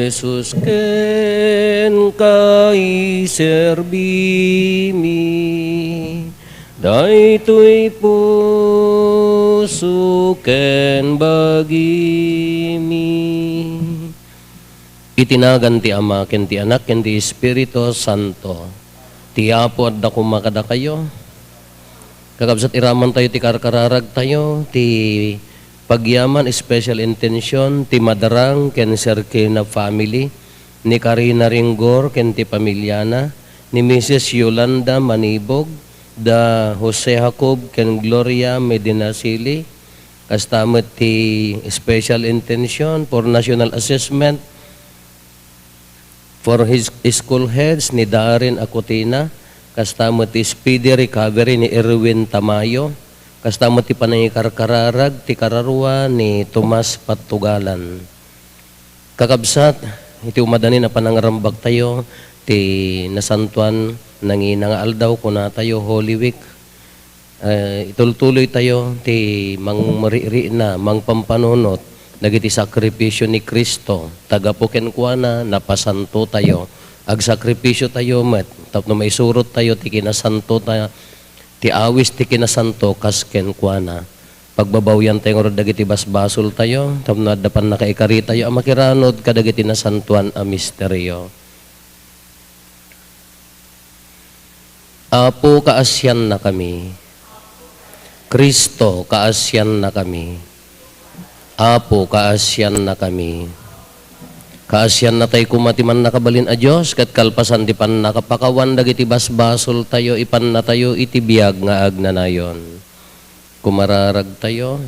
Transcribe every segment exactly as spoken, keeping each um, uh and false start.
Jesus, kenka iserbimi, daytoy puso ken bagimi. Iti nagan ti Ama, ken ti Anak, ken ti Espiritu Santo. Ti Apo adda koma kadakayo. Kakabsat, iraman tayo ti karkararag tayo, ti pagyaman, special intention, ti Madrang ken Serkina family, ni Karina Ringgor ken ti pamilyana, ni Missus Yolanda Manibog, da Jose Jacob ken Gloria Medinacili, kasta met ti special intention for national assessment, for his school heads ni Darren Acutina, kasta met ti speedy recovery ni Erwin Tamayo, kasta met ti panangikarkararag ti kararua ni Tomas Pattugalan. Kakabsat, iti umadanin a panangrambak tayo, ti nasantuan nangina nga aldaw, kuna tayo, Holy Week. Eh, itultuloy tayo ti mangmarikna, mangpampanunot dagiti sakripisio ni Cristo. Ta gapu kenkuana, napasanto tayo. Agsakripisio tayo met tapno maisurot tayo ti kinasanto ta, ti awis ti kinasanto kas kenkuana. Pagbabawian tayo ngarud dagiti basbasol tayo, tapno adda pannakaikari tayo a makiranod kadagiti nasantuan a misterio. Apo, kaasiannakami. Cristo, kaasiannakami. Apo, kaasiannakami. Kaasiannatay koma ti Mannakabalin a Dios, ket kalpasan ti pannakapakawan dagiti basbasoltayo, ipannatayo iti biag nga agnanayon. Kumararagtayo.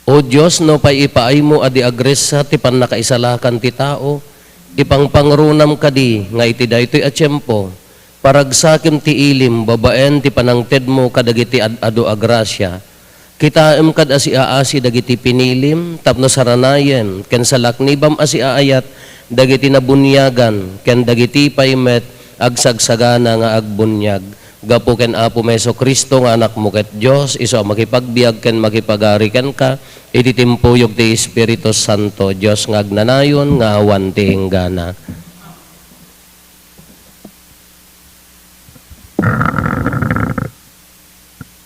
O Dios, nupay ipaaymo a di agressa ti pannakaisalakan ti tao, ipangpangrunam kadi nga iti daytoy a tiempo, paragsakem ti ilim babaen ti panangtedmo kadagiti ad-adu a grasia. Kitaem kad a siaasi dagiti pinilim tapno saranayen ken salaknibam a siaayat dagiti nabuniagan ken dagiti pay met agsagsagana nga agbuniag. Gapu ken Apomi Jesu-Cristo nga Anakmo ket Dios, isu a makipagbiag ken makipagari kenka iti timpuyog ti Espiritu Santo, Dios nga agnanayon nga awan ti inggana.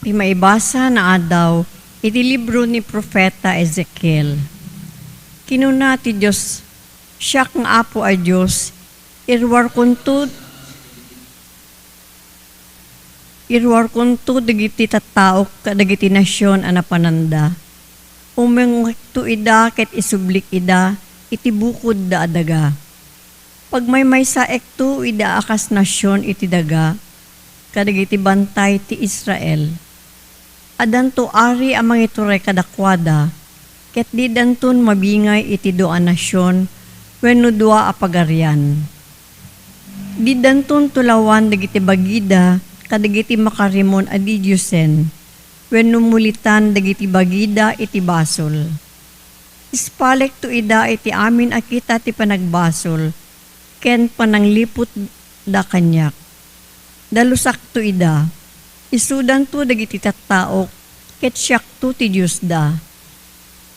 Ti maibasa nga aldaw iti libro ni Profeta Ezekiel. Kinuna ti Dios, "Siak nga Apo a Dios, iruarkonto, iruarkonto dagiti tattaok kadagiti nasion a napananda. Umengekto ida ket isublik ida iti bukodda a daga. Pagmaymaysaekto ida a kas nasion iti daga kadagiti bantay ti Israel. Addanto ari a mangituray kadakuada, ket didanton mabingay iti dua a nasion wenno dua a pagarian. Didanton tulawan dagiti bagida kadagiti makarimon a didiosen, wenno mulitan dagiti bagida iti basol. Ispalekto ida iti amin a kita ti panagbasol ken panangliputda kaniak. Dalusakto ida. Isudanto dagiti tattaok, ket siakto ti Diosda.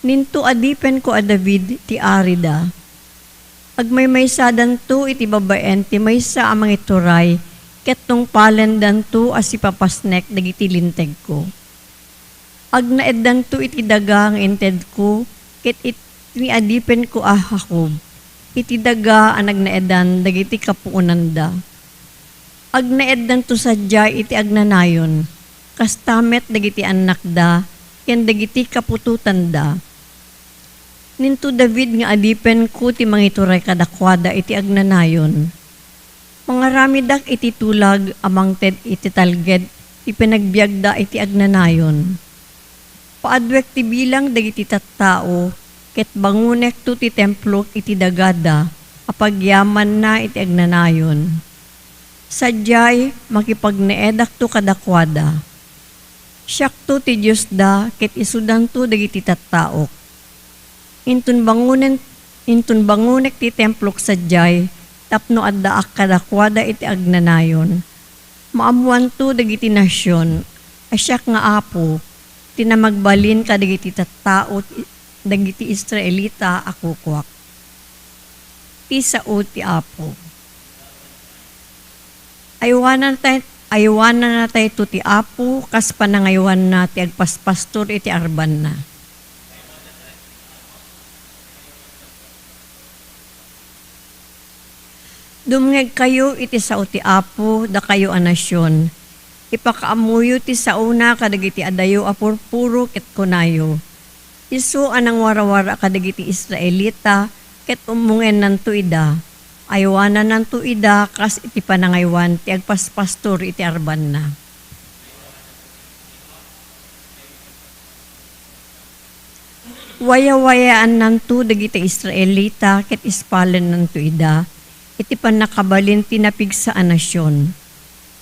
Ninto adipenko a David ti arida. Agmaymaysadanto iti babaen ti maysa a mangituray, ket tungpalendanto a sipapasnek dagiti lintegko. Agnaeddanto iti daga nga intedko, ket iti adipenko a Jacob, iti daga a nagnaedan dagiti kapuonanda. Agnaeddanto sadiay iti agnanayon, kasta met dagiti annakda ken dagiti kaputotanda. Ninto David nga adipenko ti mangituray kadakuada iti agnanayon. Mangaramidak iti tulag a mangted iti talged ti panagbiagda iti agnanayon. Paaduek ti bilang dagiti tattao, ket bangonekto ti templok iti dagada a pagyamanna iti agnanayon. Sadiay, makipagnaedakto kadakuada. Siakto ti Diosda, ket isudanto dagiti tattaok. Inton bangonen, inton bangonek ti templok sadiay tapno addaak kadakuada iti agnanayon, maammoanto dagiti nasion a siak nga Apo ti namagbalin kadagiti tattao ti, dagiti Israelita a kukuak. Ti sao ti Apo. Aywanantay-, aywananatayto ti Apo kas panangaywanna ti agpaspastor iti arbanna. Dumngegkayo iti sao ti Apo, dakayo a nasion. Ipakaammoyo ti saona kadagiti adayo a purpuro ket kunayo, "Isu a nangwarawara kadagiti Israelita ket ummongennanto ida, aywanannanto ida kas iti panangaywan ti agpaspastor iti arbanna." Wayawayaannanto dagiti Israelita ket ispalennanto ida iti pannakabalin ti napigsa a nasion.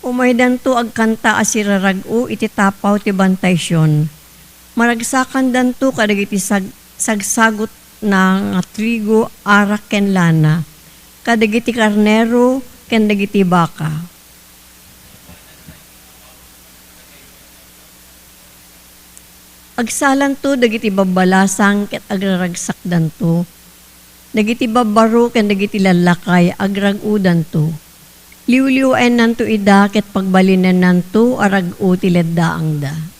Umaydanto agkanta a sirarag-o iti tapaw ti Bantay Sion. Maragsakandanto kadagiti sag-, sagsagutna nga trigo, arak ken lana, kadagiti karnero ken dagiti baka. Agsalanto dagiti babbalasang ket agraragsakdanto. Dagiti babbaro ken dagiti lallakay agrag-odanto. Liwliwaennanto ida ket pagbalinennanto a rag-o ti leddaangda.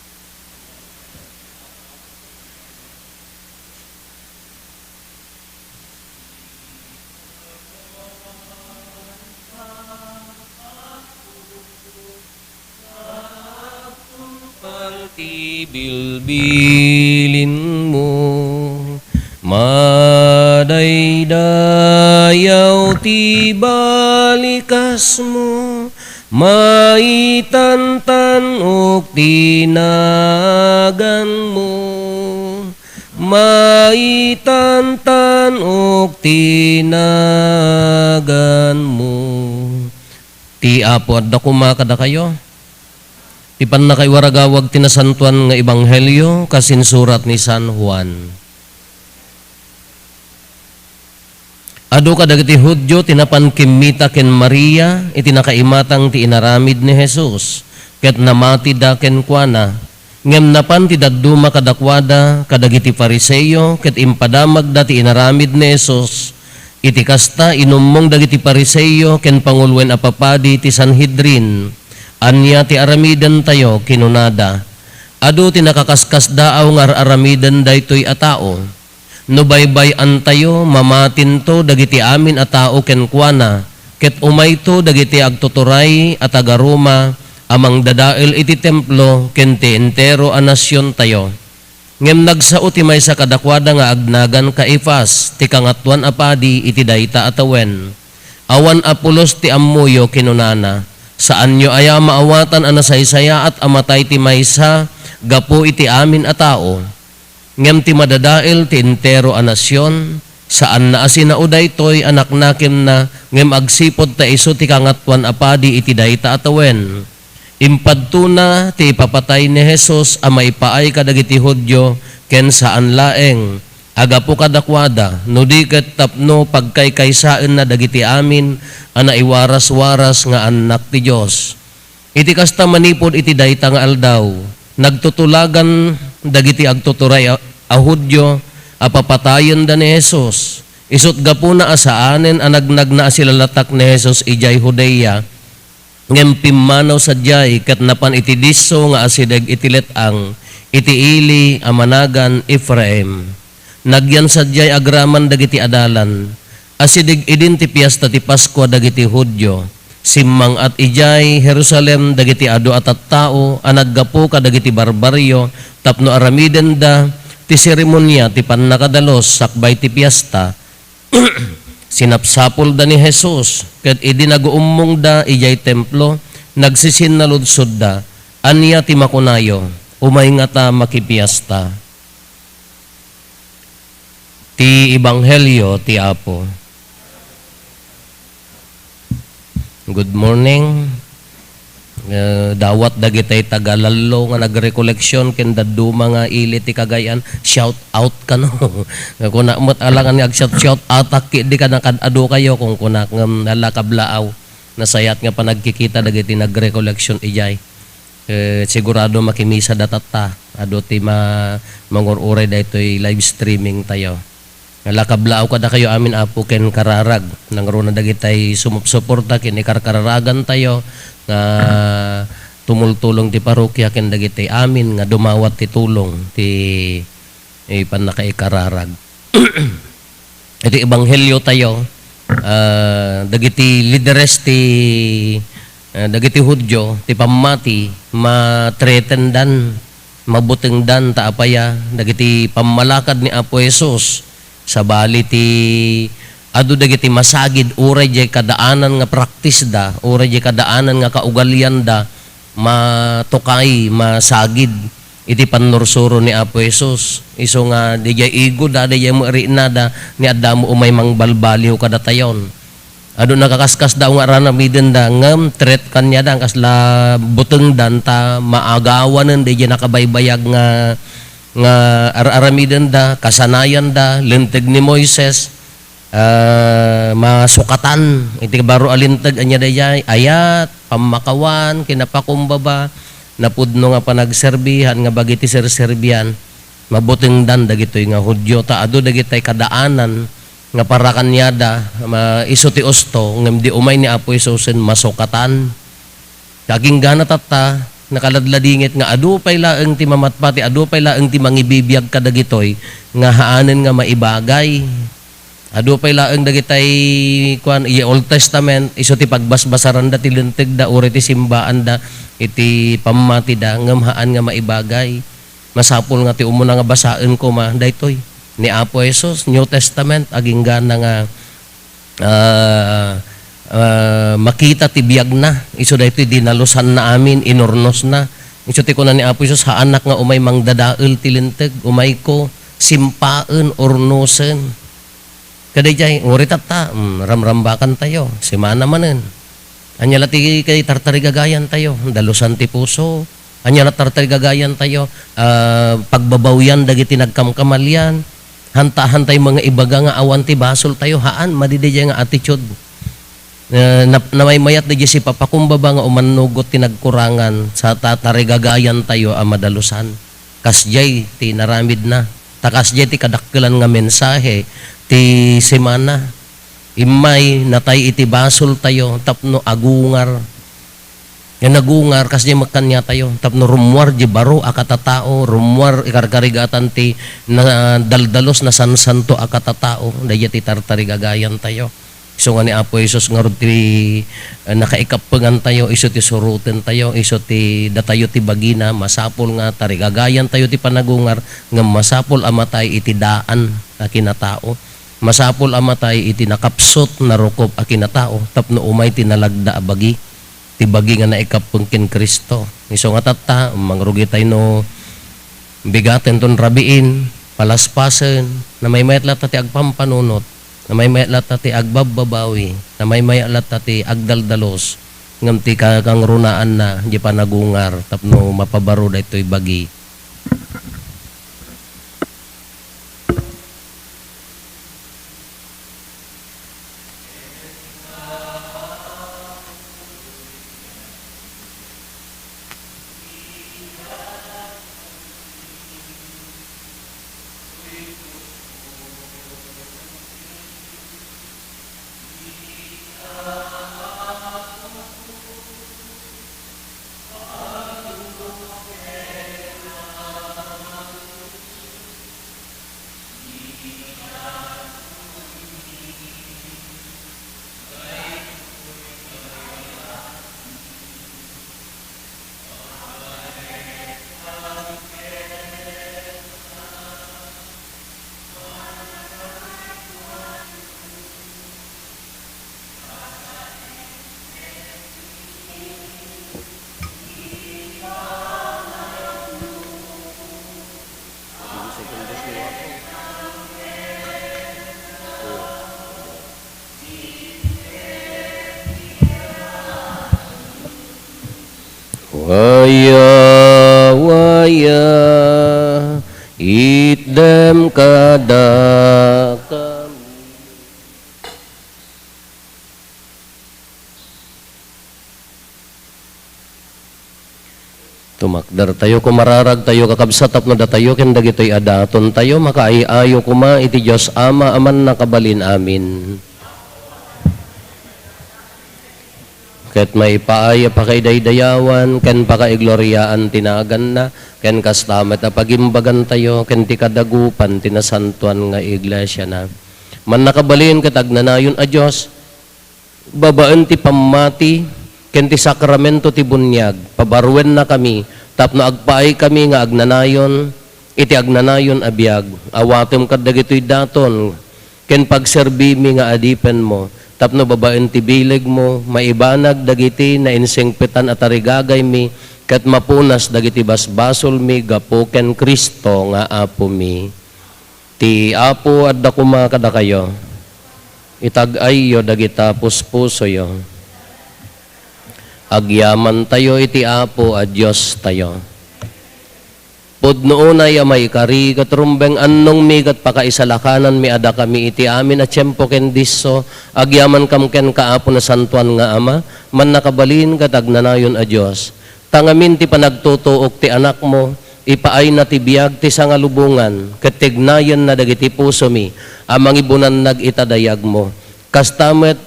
Ti bilbilinmo, madaydayaw ti balikasmo, maitantan-ok ti naganmo, maitantan-ok ti naganmo. Ti Apo adda koma kadakayo. Ti pannakaiwaragawag ti nasantoan nga ebanghelio kas insurat ni San Juan. Adu kadagiti Judio ti napan kimmita ken Maria iti nakaimatang ti inaramid ni Jesus, ket namatida kenkuana. Ngem napan ti dadduma kadakuada kadagiti Fariseo ket impadamagda ti inaramid ni Jesus. Iti kasta, inummong dagiti Fariseo ken panguloen a papadi ti Sanhedrin. "Ania ti aramidentayo?" kinunada. "Adu ti nakaskasdaaw nga ar-aramiden daytoy a tao. No baybay-antayo, mamatinto dagiti amin a tao kenkuana, ket umayto dagiti agtuturay a taga-Roma a mangdadael iti Templo ken ti entero a nasiontayo." Ngem nagsao ti maysa kadakuada nga agnagan Caifas, ti kangatoan a padi iti dayta a tawen. "Awan a pulos ti ammoyo," kinunana. "Saanyo aya maawatan a nasaysayaat a matay ti maysa gapu iti amin a tao? Ngem ti madadael ti entero a nasion, saanna a sinao daytoy a naknakemna, ngem agsipud ta isu ti kangatoan a padi iti dayta a tawen." Impadtona ti ipapatay ni Jesus a maipaay kadagiti Judio ken saan laeng a gapu kadakuada, no di ket tapno pagkaykaysaenna dagiti amin a naiwaras-waras nga annak ti Dios. Iti kasta, manipud iti dayta nga aldaw, nagtutulagan dagiti agtuturay a, a Judio a papatayenda ni Jesus. Isut' gapuna a saanen a nagnagna a silalatak ni Jesus idiay Judea, ngem pimmanaw sadiay ket napan iti disso nga asideg iti let-ang, iti ili a managan Efraim. Nagyan sadiay agraman dagiti adalan. Asideg idin ti Piesta ti Paskua dagiti Judio. Simmang-at idiay Jerusalem dagiti adu a tattao a naggapu kadagiti barbarrio tapno aramidenda ti seremonia ti pannakadalus sakbay ti Piesta. Sinapsapulda ni Jesus, ket idi naguummongda idiay Templo, nagsisinnaludsoda, "Ania ti makunayo? Umay ngata makipiesta." Ti Ebanghelio ti Apo. Good morning. Eh, dawat dagitay taga Lallo nga nagrekoleksyon ken dadduma nga ili ti kagay-an, shout out kano. Kuna met alangan nga ag-shout, shout out ak, di ka nakad-adu kayo kung kunak ngem ala kablaaw. Nasayat nga panagkikita dagiti nagrekoleksyon ijay. Eh, sigurado makimisa da tatta. Adu ti ma-, mangur-uray daytoy live streaming tayo. Nalakablaaw kadakayo amin, Apo, ken kararag. Nangruna dagitay sumupsuporta ken ikarkararagan tayo nga tumultulong ti parokya ken dagitay amin nga dumawat ti tulong ti, eh, pannakaikararag. Iti ebanghelio tayo, ah, dagiti lideres ti, ah, dagiti Judio, ti pammati, ma-threatendan, mabutengdan ta apaya dagiti pammalakad ni Apo Jesus. Sabali ti adu dagiti masagid uray diay kadaanan nga praktisda, uray diay kadaanan nga kaugalianda, matukay, masagid iti pannursuro ni Apo Jesus. Isu nga diay igoda, diay met riinada, ni adda met umay mangbalbaliw kadatayon. Adu nakaskasda nga ar-aramidenda, ngem threat kaniada, kasla butengdan ta maagawanen diay nakabaybayag nga, nga ar-aramidenda, kasanayanda, linteg ni Moises, ah, masukatan iti baro a linteg, ania daydiay, ayat, pammakawan, kinapakumbaba, napudno nga panagserbihan nga bagi ti serserbian, mabutengdan dagitoy nga Judio, ta adu dagitay kadaanan nga para kaniada, ma-, isu ti usto, ngem idi umay ni Apo Jesusen masukatan. Ta aginggana tatta, nakaladladingit nga adu pay laeng ti mamatpati, adu pay laeng ti mangibibiag kadagitoy nga haanen nga maibagay. Adu pay laeng dagitay, kuan, idiay Old Testament, isu ti pagbasbasaranda ti lintegda, uray ti simbaanda, iti pammatida, ngem haan nga maibagay. Masapul nga ti umuna nga basaen koma daytoy. Ni Apo Jesus, New Testament, aginggana nga, ah, ah, makita ti biagna. Isu daytoy dinalusanna amin, inurnosna. Isu ti kuna ni Apo Jesus, "Haanak nga umay mangdadael ti linteg, umayko, simpaen, urnosen." Kadaydiay, uray tatta, mm, ramrambakantayo, simana manen. Ania la ti kay tartarigagayantayo, dalusan ti puso. Ania la tartarigagayantayo, ah, pagbabawian dagiti nagkamkamalian. Hanta, hantay mga ibaga nga awan ti basoltayo, haan, madi daydiay nga attitude. Eh, nap-, namaymayat daydiay sipapakumbaba nga umannugot ti nagkurangan sa ta-, tarigagayantayo a madalusan. Kasdiay ti naramidna. Ta kasdiay ti kadakkelan nga mensahe ti semana. Immay, natay iti basoltayo tapno agungar. Nga nagungar, kasdiay met kaniatayo. Tapno rummuar di baro a katatao, rummuar ikarkarigatan ti nadaldalos, nasansanto a katatao. Daydiay ti tartarigagayantayo. Isu nga ni Apo Jesus ngarud ti, eh, nakaikappengantayo, isu ti surotentayo, isu ti datayo ti bagina, masapul nga tarigagayantayo ti panagungar, ngem masapul a matay iti daan a kinatao. Masapul a matay iti nakapsut, narukop a kinatao, tapno umay ti nalagda a bagi, ti bagi nga naikappeng ken Cristo. Isu nga tatta, mangrugitay no bigatenton rabiin, palaspasen, namaymayat latta ti agpampanunot, namaymayat latta ti agbabbabawi, namaymayat latta ti agdaldalos, ngem ti ka-, kangrunaanna, di panagungar, tapno mapabaro daytoy bagi. Waya, waya, itdem kadakami. Tumakdertayo, kumararagtayo, kakabsat, tapno datayo ken dagitoy a datontayo makaay-ayo koma iti Dios Ama a mannakabalin amin. Ket maipaay a pakaidaydayawan ken pakaigloriaan ti naganna, ken kasta met a pagimbagantayo ken ti kadagupan ti nasantoan nga iglesiana. Mannakabalin ket agnanayon a Dios, babaen ti pammati ken ti sakramento ti buniag, pabaruennakami tapno agpaaykami nga agnanayon iti agnanayon a biag. Awatem kadagitoy daton ken pagserbimi nga adipenmo, tapno babaen ti bilegmo, maibanag dagiti nainsingpetan a tarigagaymi, ket mapunas dagiti basbasolmi gapu ken Cristo nga Apomi. Ti Apo adda koma kadakayo. Itag-ayyo dagita puspusoyo. Agyamantayo iti Apo a Diostayo. Pudno unay a maikari ket rumbeng annongmi ket pakaisalakananmi a dakami iti amin a tiempo ken disso, agyamankam kenka, Apo Nasantoan nga Ama, mannakabalin ket agnanayon a Dios. Ta ngamin ti panagtutuok ti Anakmo, ipaayna ti biag ti sangalubongan, ket tignayenna dagiti pusomi a mangibunannag ita dayagmo. Kasta met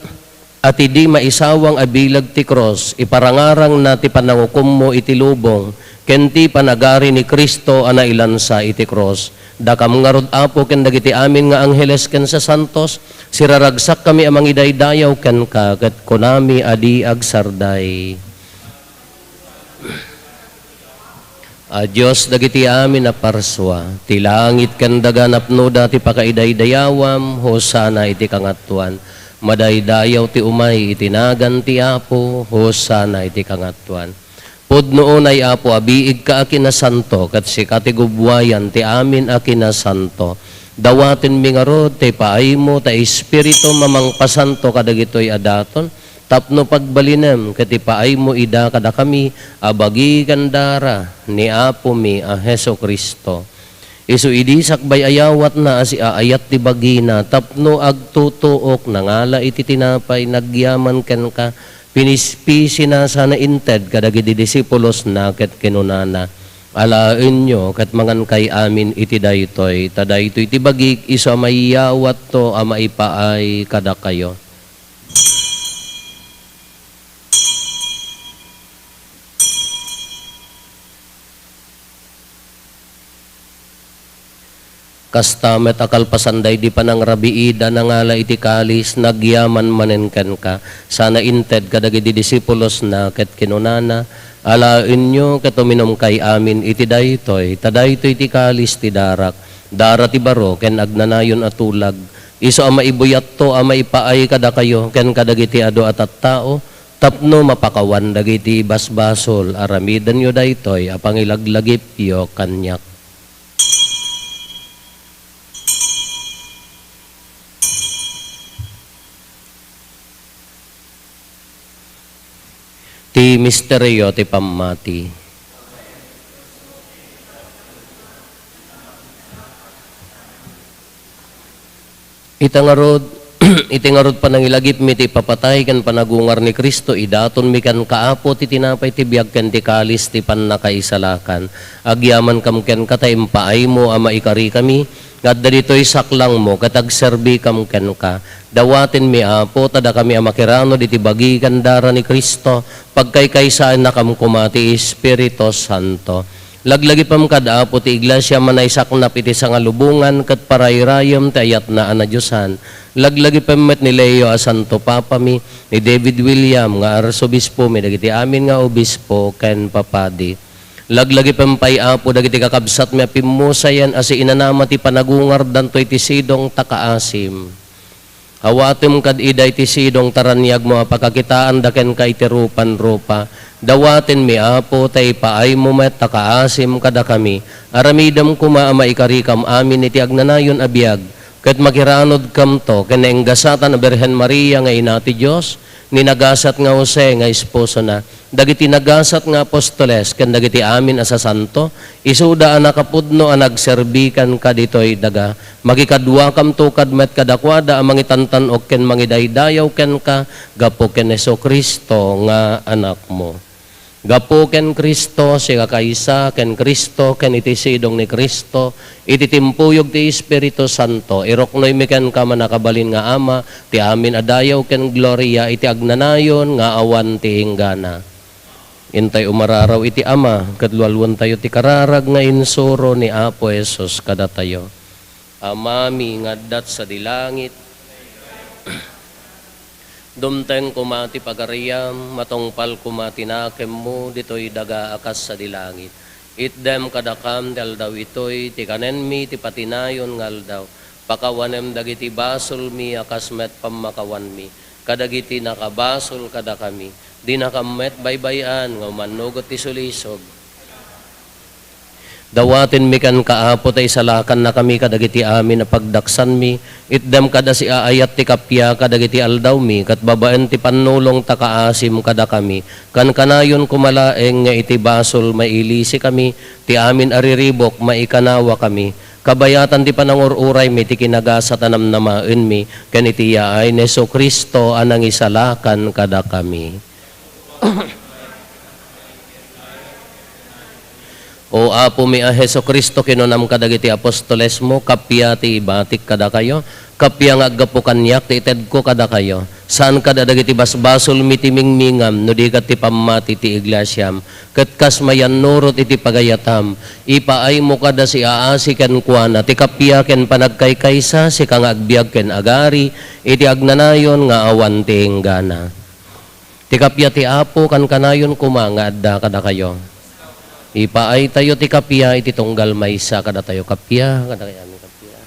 a ti di maisawang a bileg ti krus, iparangarangna ti panangukommo iti lubong, ken ti panagari ni Cristo a nailansa iti krus. Dakam ngarud, Apo, ken dagiti amin nga angheles ken sasantos, siraragsakkami a mangidaydayaw kenka, ket kunami a di agsarday. A Dios dagiti amin a parsua, ti langit ken daga napnoda ti pakaidaydayawam, Hosanna iti kangatoan. Madaydayaw ti umay iti nagan ti Apo, Hosanna iti kangatoan. Pudno unay, Apo, a biigka a kinasanto, ket sika ti gubbuayan ti amin a kinasanto. Dawatenmi ngarud ti paaymo ta Espiritum a mangpasanto kadagitoy a daton, tapno pagbalinem ket ipaaymo ida kadakami a bagi ken dara ni Apomi a Jesu-Cristo. Isu idi sakbay a yawatna a siaayat ti bagina tapno agtutuok, nangala iti tinapay, nagyaman kenka, pinispisina sana inted kadagiti disipulosna ket kinunana, "Alaenyo ket mangankay amin iti daytoy, ta daytoy ti bagik isu a maiyawatto a maipaay kadakayo." Kasta met a kalpasan daydi panangrabiida, nangala iti kalis, nagyaman manen kenka, sana inted kadagiti disipulosna, ket kinunana, "Alaenyo ket uminumkay amin iti daytoy, ta daytoy ti kalis ti darak, dara ti baro ken agnanayon a tulag, isu a maibuyatto a maipaay kadakayo ken kadagiti adu a tattao, tapno mapakawan dagiti basbasol. Aramidenyo daytoy a pangilaglagipyo kaniak." Ti misterio ti pammati. Ita ngarud, iti ngarud panangilagipmi ti ipapatay ken panagungar ni Cristo, idatonmi kenka, Apo, ti tinapay ti biag ken ti kalis ti pannakaisalakan. Agyamankam kenka ta impaaymo a maikarikami nga adda ditoy saklangmo ket agserbikam kenka. Dawatenmi, Apo, ta dakami a makiranud iti bagi ken dara ni Cristo, pagkaykaysaennakam koma ti Espiritu Santo. Laglagipem kad, Apo, ti Iglesia a manaysaknap iti sangalubongan ket parayrayem ti ayatna a nadiosan. Laglagipem met ni Leo a Santo Papami, ni David William nga Arsobispomi, dagiti amin nga obispo ken papadi. Laglagipem pay, Apo, dagiti kakabsatmi a pimmusayen a siinanama ti panagungardanto iti sidong ta kaasim. Awatem kad ida iti sidong ta raniagmo a pakakitaanda kenka iti rupan-rupa. Dawatenmi, Apo, ta ipaaymo met ta kaasim kadakami. Aramidem koma a maikarikam amin iti agnanayon a biag, ket makiranudkamto ken naenggasatan a Birhen Maria nga Ina ti Dios, ni nagasat nga Jose nga esposona, dagiti nagasat nga apostoles ken dagiti amin a sasanto, isuda a nakapudno a nagserbi kenka ditoy daga. Makikaduakamto kad met kadakuada a mangitantan-ok ken mangidaydayaw kenka gapu ken Jesu-Cristo nga Anakmo. Gapu ken Cristo, sikakaysa ken Cristo, ken iti sidong ni Cristo, iti timpuyog ti Espiritu Santo, iruknoymi kenka, mannakabalin nga Ama, ti amin a dayaw ken gloria iti agnanayon nga awan ti inggana. Intay umararaw iti Ama, ket lualuentayo ti kararag nga insuro ni Apo Jesus kadatayo. Amami nga adda sadi langit, dumteng koma ti pagariam, matungpal koma ti nakemmo ditoy daga a kas sadi langit. Itdem kadakam ti aldaw itoy ti kanenmi ti patinayon nga aldaw. Pakawanem dagiti basolmi a kas met pammakawanmi kadagiti nakabasol kadakami. Dinakam met baybay-an nga umannugot ti sulisog. Dawatenmi kenka, Apo, ta isalakannakami kadagiti amin a pagdaksanmi. Itdem kada siaayat ti kappia kadagiti aldawmi, ket babaen ti pannulong ta kaasim kadakami. Kankanayon koma laeng nga iti basol mailisikami, ti amin a riribuk maikanawakami. Kabayatan ti panangur-uraymi ti kinagasat a namnamaenmi, ken iti yaay ni Jesu-Cristo a nangisalakan kadakami. O Apomi a Jesu-Cristo, kinunam kadagiti apostolesmo, kappia ti ibatik kadakayo, kappia nga aggapu kaniak ti itedko kadakayo. Saan kada dagiti basbasolmi ti mingmingam, no di ket ti pammati ti iglesiam, ket kas mayannurot iti pagayatam, ipaaymo kada siaasi kenkuana ti kappia ken panagkaykaysa, sika nga agbiag ken agari iti agnanayon nga awan ti inggana. Ti kappia ti Apo kankanayon koma nga adda kadakayo. Ipaaytayo ti kappia iti tunggal maysa kadatayo. Kappia kadakayo, amin, kappia.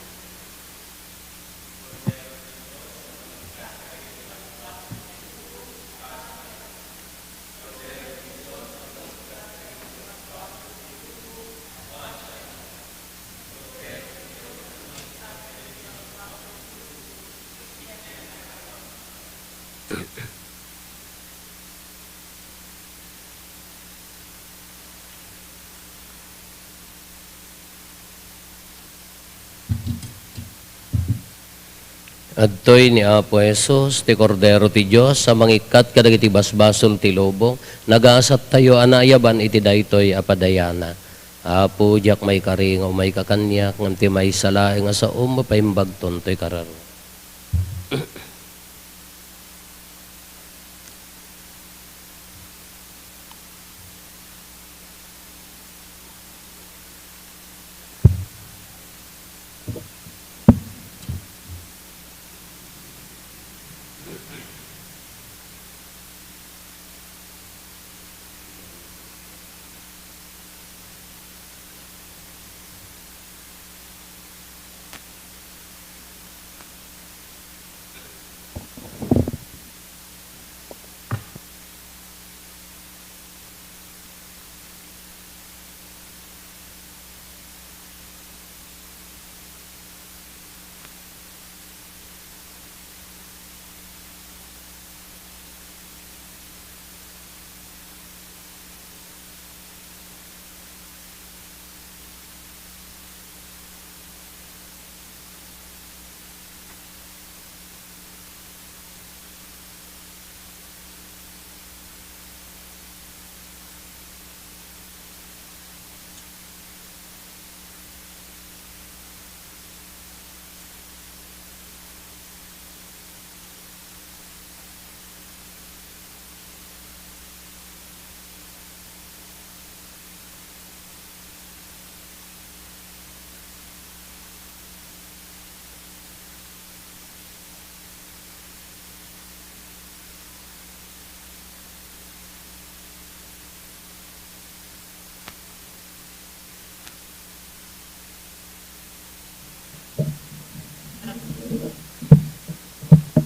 Adtoy ni Apo Jesus, ti Kordero ti Dios, a mangikkat kadagiti basbasol ti lubong. Nagasattayo a naayaban iti daytoy a padayana. Apo, diak maikari nga umayka kaniak, ngem ti maysa laeng a saom, mapaimbagton toy kararua.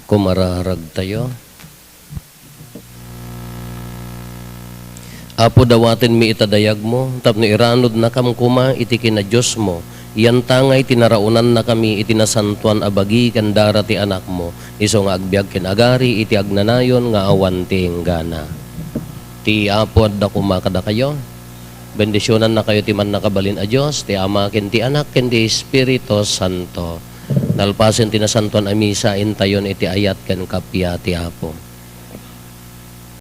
Kumararagtayo. Apo, dawatenmi ita dayagmo tapno iranudnakam koma iti kinadiosmo. Yantangay ti naraonannakami iti nasantoan a bagi ken dara ti Anakmo, isu nga agbiag ken agari iti agnanayon nga awan ti inggana. Ti Apo adda koma kadakayo. Bendisionannakayo ti Mannakabalin a Dios, ti Ama, ken ti Anak, ken ti Espiritu Santo. Nalpasen ti Nasantoan a Misa, intayon iti ayat ken kappia ti Apo.